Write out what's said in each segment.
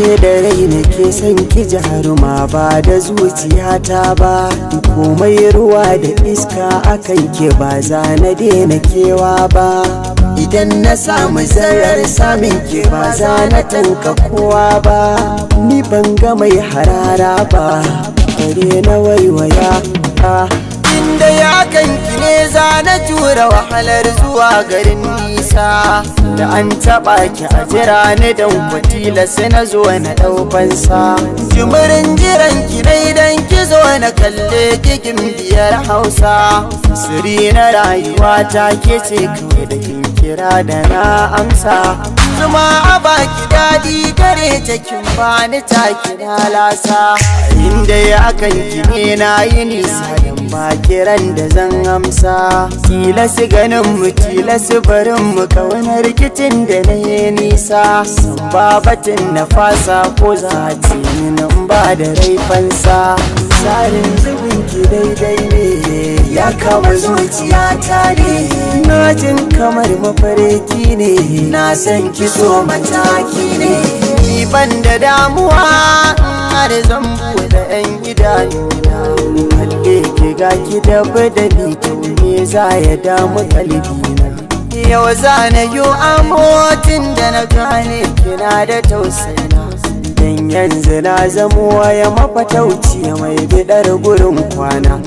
Ashe da rai nake son ki jaruma, ba da zuciyata ba. Komai ruwa da iska akan ke, ba za na daina kewa ba. Idan na samu zarar samun ke, ba za na tanka kowa ba. Ni ban ga mai harara ba, bare na waiwaya. Inda ya kanki ne za na jura wahalar zuwa garin nisa. Da an taɓa ki a jira ni, don kwatila sai na zo na ɗaufansa. Jimirin jiran ki dai dan ki zo na kalle kikin biyar Hausa. Siri na rayuwa ta ke ce kawai, da kin kira da na amsa. Zuma a baki daɗi gare ta, kin bani ta kira lasa. Inda ya kanki ne na yi nisa, dan ba kiran da zan amsa. Tilasu ganin mu, tilasu barin mu, kauna rikicin da na yi nisa. San babatin na fasa ko za a ce min in ba da raifansa. Tsarin zubin ki daidai ne, ya kama zuciyata ne. Na jin kamar mafarki ne, na san ki so mataki ne. Ni ban da damuwa har zan buɗe 'yan idanuna, kalle ki, ga ki da badali, to me za ya damu kalbina? Yau za na yi amotin da na gane kina da tausayina, dan yanzu na zamo waya mafatauci mai bidar gurin kwana.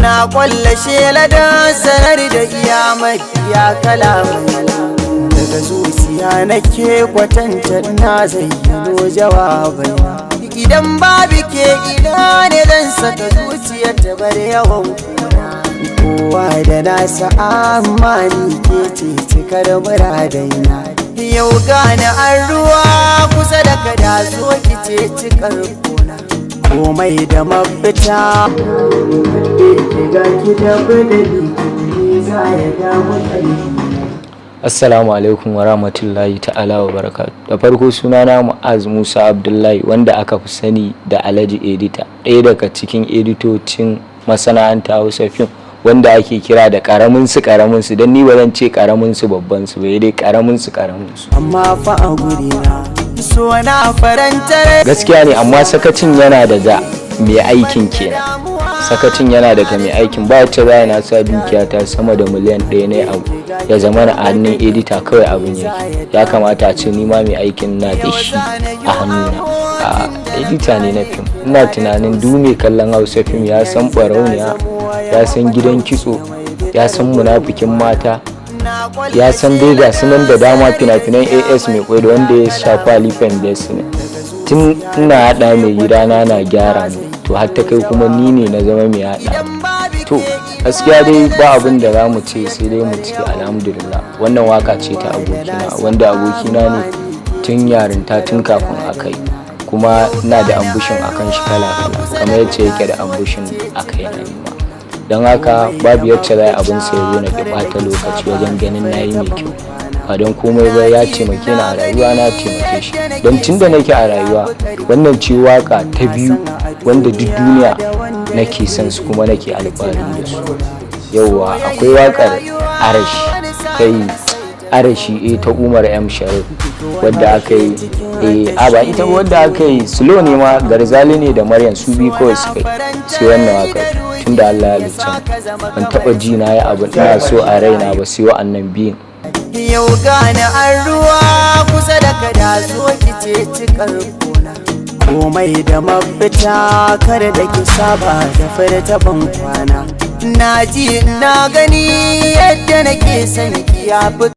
Na kwalla shela da sanar da iya mafiya kalamai, daga zuciya nake kwatanta, na zayyano jawabai. Idan babu ke, ina ne zan saka zuciyar ta bar yawan kuna? Kowa da nasa, amma ni ke ce cikar muradaina. Yau gane an ruwa kusa da kada, zo ki ce cikar kona. Komai da mafita ga ki da badali, za ya damu kalbi. Assalamu alaikum wa rahmatullahi ta'ala wa barakatuh. Da farko, sunana Mu'az Musa Abdullahi, wanda aka fi sani da Alhaji Edita, ɗaya daga cikin editocin masana'anta Hausa Fim, wanda ake kira da karamin su karamin su, don ni ba zan ce karamin su babban su ba, dai karamin su karamin su. Amma fa a gurina so na farantar. Gaskiya ne, amma sakacin yana daga mai aikin kenan. Sakacin yana daga mai aikin. Ba wacce za na sa dukiya ta sama da miliyan 1 ne, abu ya zama na hannun edita kawai abin yake. Ya kamata a ce ni ma mai aikin na da shi a hannuna. A edita ne na fim. Ina tunanin duk mai kallon Hausa Fim ya san Barauniya, ya san Gidan Kitso, ya san Munafikin Mata, ya san dai ga sunan da dama, fina-finan AS Mai Kwai da wanda ya shafa Alifan Best ne. Tun ina haɗa, mai gidana na gyara mu, to har ta kai kuma ni ne na zama mai haɗa. To gaskiya dai ba abin da za mu ce sai dai mu ce alhamdulillah. Wannan waka ce ta abokina, wanda abokina ne tun yarinta, tun kafin a kai, kuma ina da ambition akan shi kala kala, kamar yacce yake da ambition a kai na nima. Don haka babu yacce za abin sai zo na ki ɓata lokaci wajen ganin na yi mai kyau. Ba don komai ba, ya taimake ni a rayuwa, na taimake shi. Don tun da nake a rayuwa, wannan ce waka ta biyu wanda duk duniya nake son su kuma nake alfahari da su. Yauwa, akwai wakar Arashi, kai Arashi, ta Umar M Sharif, wadda aka yi, a ba ita, wadda aka yi slow ne ma, Garzali ne da Maryam, su biyu kawai suka yi. Sai wannan wakar. Tunda Allah ya halicce ban taba ji na yi abu ina so a raina ba sai wa'annan biyun. Yau gane an ruwa kusa da kada, zo ki ce cikar kona. Komai da mafita, kar da ki saba da furta ban kwana. Na ji na gani yadda nake son ki ya fi.